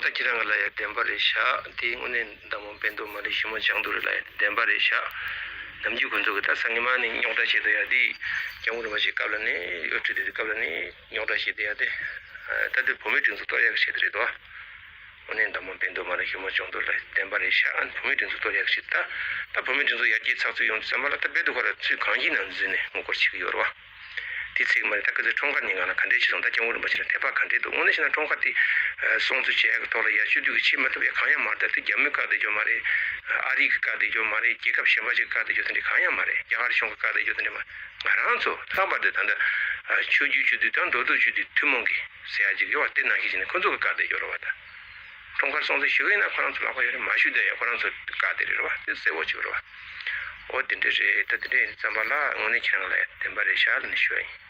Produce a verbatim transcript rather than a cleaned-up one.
ད་ཁྱེད་རང་གི་ལ་ཡ་བདེན་པ་རེད་ཤག་དེ་དངོས་གནས་མདའ་མོ་བེ་མདོ་མ་རེད། ཞི་མོ་བྱང་དུ་རེད་ལ་ཡ་བདེན་པ་རེད་ཤག་ནམ་རྒྱུན་ཁོ་ཚོ་གི་ད་སང་ཉི་མ་ནས་རྙོག་དྲ་བྱེད་དུ་ཡ་དེ་སྐྱབས་མགོན་རིན་པོ་ཆེ་སྐབས་ལ་ནས་གཡོ་ཁྲི་དེ་སྐབས་ལ་ནས་རྙོག་དྲ་བྱེད་དུ་ཡ་དེ། ད་དེ་བོད་མིའི་སྒྲིག་འཛུགས་གཏོར་ཡག་གི་ཆེད་དུ་རེད་དོ། དངོས་གནས་མདའ་མོ་བེ་མདོ་མ་རེད། ཞི་མོ་བྱང་དུ་རེད་ལ་བདེན་པ་རེད་ཤག་ཨ་ནི་བོད་མིའི་སྒྲིག་འཛུགས་གཏོར་ཡག་གི་ཆེད་དུ་ད་ད་བོད་མིའི་སྒྲིག་འཛུགས་ཡར་རྒྱས་ཚགས་ཚུད་ཡོང་དུས་ཙམ་པ་ལ་ད་རྦད་དེ་ཁོ་ར་ཚུར་གངས་སྐྱིད་ནང་འཛུལ་ནས་ངོ་རྒོལ་བྱེད་ཀྱི་ཡོད་རེད་བ། དེ་ཚིག་མ་རེད། ད་ག་ཚོད་འཁྲུངས་སྐར་ཉིན་གང་ལ་ག་འདྲས་བྱེད་སོང་། ད་སྐྱབས་མགོན་རིན་པོ་ཆེ་ལ་དད་པ་ག་འདྲས་འདུག་དངོས་གནས་བྱས་ན་འཁྲུངས་སྐར་དེ་སྲུང་བརྩི་བྱེད་ཡག་གི་ཐོག་ལ་ཡར་ཞུ་དུས་ཀྱི་བྱེད་མ་ཐུབ་ཡ་གང་ཡང་མ་རེད། ད་དེ་རྒྱ་མིས་བཀག་བསྡད་ཡོད་མ་རེད། ཨ་རི་གིས་བཀག་བསྡད་ཡོད་མ་རེད། རྒྱལ་ཁབ་གཞན་པ་ཅིག་གིས་བཀག་བསྡད་ཡོད་དེ་འདྲས་གང་ཡང་མ་རེད། རྒྱ་གར་གཞུང་གིས་བཀག་བསྡད་ཡོད་དེ་འདྲས་མ། ང་རང་ཚོ་ལྷག་པར་དུ་ད་ལྟ་ཆོས་བརྒྱུད་ཆོས་བརྒྱུད་དང་འགྲོ་འདུག་ཆོས་བརྒྱུད་ཐུན་མོང་གི་ཟེར་ཡ་ཅིག་ཡོད་བ། དེ་ནང་བཞིན་བྱས་ནས་ཁོ་ཚོ་གིས་བཀག་བསྡད་ཡོད་རེད་བ། ད་འཁྲུངས་སྐར་སྲུང་བརྩི་ཞུ་གི་ཡིན་ན་ཁོ་རང་ཚོ་ལག་པ་ཡོད་རེད། མ་ཞུས་བསྡད་ཡ་ཁོ་རང་ཚོ་བཀག་བསྡད་རེད་བ། དེ་གསལ་པོ་ཅིག་རེད་བ། འོ་དེ་འདྲས་རེད། ད་དེ་འདྲས་ཡིན་ཙམ་པ་ལ་དངོས་གནས་ཁྱེད་རང་ལ་བདེན་པ་རེད་ཤག་ལབ་ནས་ཞུ་བ་ཡིན།